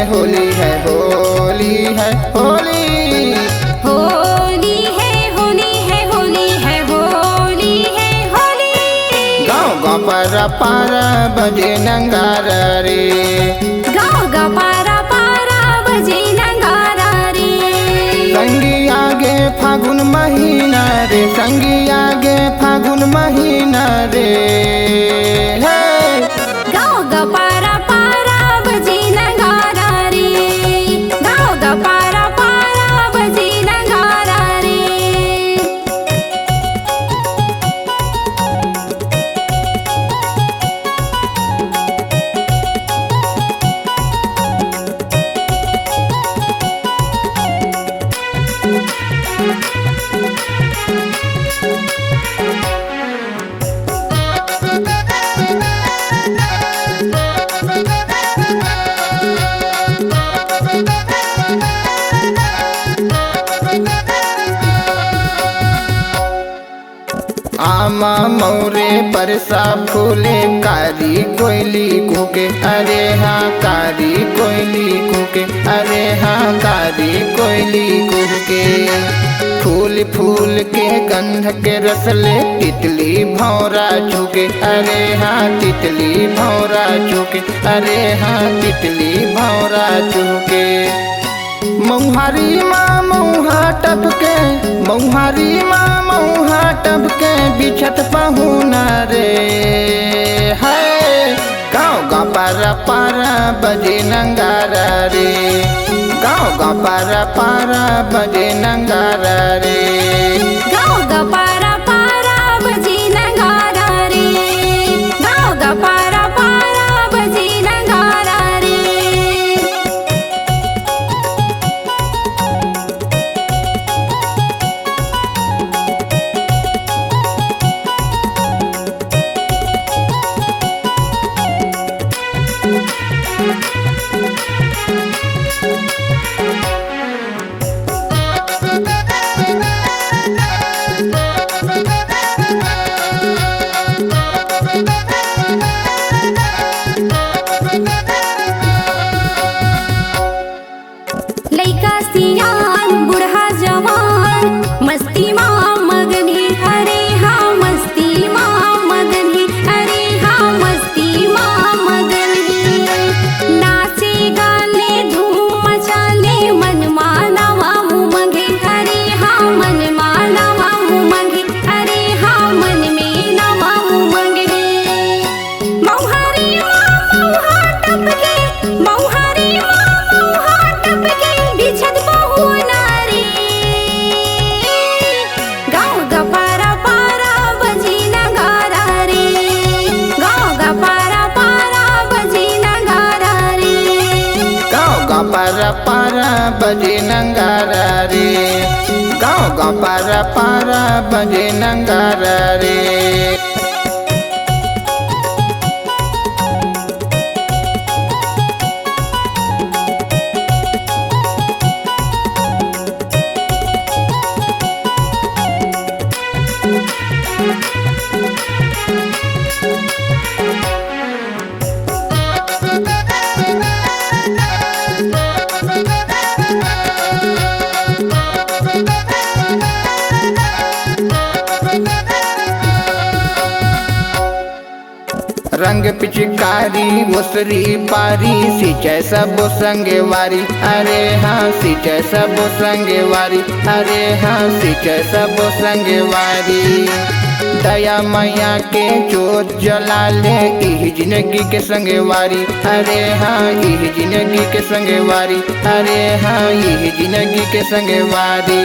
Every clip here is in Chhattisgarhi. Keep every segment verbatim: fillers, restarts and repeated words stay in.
होली है, होली है, होली। होली है, होली है, होली है, होली है, होली। गाँव गाँव पारा पारा बजे नंगारा रे। गाँव गाँव पारा पारा बजे नंगारा रे। संगी आगे फागुन महीना रे, संगी आगे फागुन महीना रे। हे। गाँव गाँव पारा पारा बजे नगारा रे। गाँव गाँव पारा पारा बजे नगारा रे। आमा मौरे परसा फूले, कारी कोयली कुहके, अरे हाँ कारी कोयली कुहके, अरे हाँ कारी कोयली कुहके। फूल फूल के गंध के रस ले, तितली भौरा चुहके, अरे हाँ तितली भौरा चुहके, अरे हाँ तितली भौरा चुहके। मौहारी मा मौहा टपके, मौहारी मा मौहा टपके, बिछत पहुना रे। हाय। गाँव गाँव पारा पारा बजे नंगारा रे। गाँव गाँव पारा पारा बजे नंगारा रे। गाँव गाँव पारा पारा बजे नंगारा रे। गाँव गाँव पारा पारा बजे नंगारा रे। लइका सियान बूढ़ा जवान मस्ती मा मगन हे, अरे हाँ मस्ती मा मगन हे, अरे हाँ मस्ती मा मगन हे। नाचे गाने धूम मचाले मन मा नवा उमंग हे, अरे हाँ मन मा नवा उमंग हे, अरे हाँ मन में नवा उमंग हे। मौहारी मा मौहा टपके, मौहारी मा मौहा टपके, बिछत पहुना रे। गाँव गाँव पारा पारा बजे नगारा रे। गाँव गाँव पारा पारा बजे नगारा रे। गाँव गाँव पारा पारा बजे नंगारा रे। गाँव गाँव पारा पारा बजे नंगारा रे। रंग पिचकारी ओसरी पारी, सिंचय सबो संगवारी। अरे हाँ, सिंचय सबो संगवारी। अरे हाँ, सिंचय सबो संगवारी। दया मया के जोत जला ले, इही जिनगी के संगवारी। अरे हाँ, इही जिनगी के संगवारी। अरे हाँ, इही जिनगी के संगवारी।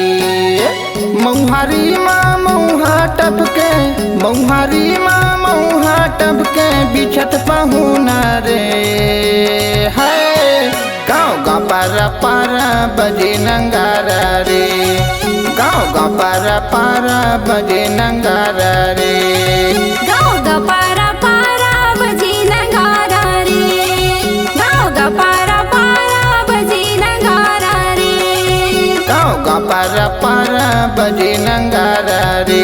मौहारी मा मौहा टपके, मौहारी मा मौहा टपके, बिछत पहुना रे। हाय। गाँव गाँव पारा पारा बजे नंगारा रे। गाँव गाँव पारा पारा बजे नंगारा रे। गाँव गाँव पारा पारा बजे नगारा रे। गाँव गाँव पारा पारा बजे नगारा रे। गाँव गाँव पारा पारा बजे नंगारा रे।